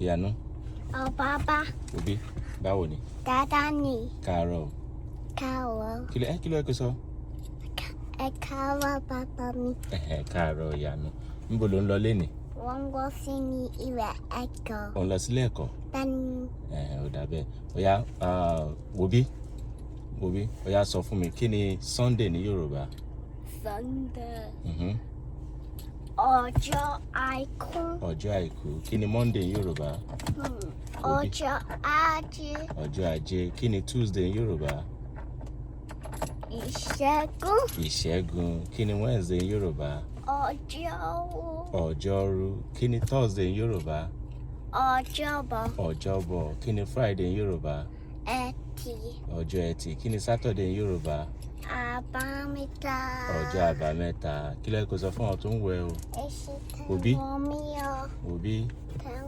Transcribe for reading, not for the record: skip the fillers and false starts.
Ìyanu. Ọ bàbá. Òbí, báwo ni? Dáadáa ni. Káàárọ̀ o. Káàárọ̀. Kí ló ẹ kí ló ẹ kó sọ? Ẹ káàárọ̀, bàbá mi. Ẹ̀hẹ̀, káàárọ̀, Ìyanu. Níbo ló ń lọ lénìí? Wọ́n wọ́ sí ní ilé ẹ̀kọ́. Ò ń lọ sílé ẹ̀kọ́? Bẹ́ẹ̀ni. Ẹ̀hẹ̀, ó dà bẹ́ẹ̀. Ó yá, wòbí wòbí, ó yá, sọ fún mi, kí ni Sunday ní Yorùbá? Sunday. Ọjọ́ Àìkú. Ọjọ́ Àìkú. Kí ni Monday ní Yorùbá? Ọjọ́ Ajé. Ọjọ́ Ajé. Kí ni Tuesday ní Yorùbá? Ìṣẹ́gun. Ìṣẹ́gun. Kí ni Wednesday ní Yorùbá? Ọjọ́rú. Ọjọ́rú. Kí ni Thursday ní Yorùbá? Ọjọ́bọ̀. Ọjọ́bọ̀. Kí ni Friday ní Yorùbá? Ẹtì. Ọjọ́ Ẹtì. Kí ni Saturday ní Yorùbá? Àbámẹ́ta. Ọjọ́ Àbámẹ́ta. Kí ló yẹ kó sọ fún àwọn tó ń wẹ̀ o? Ẹ ṣé tẹ́ Òbí. wọ́n mí o. Òbí. Tẹ́.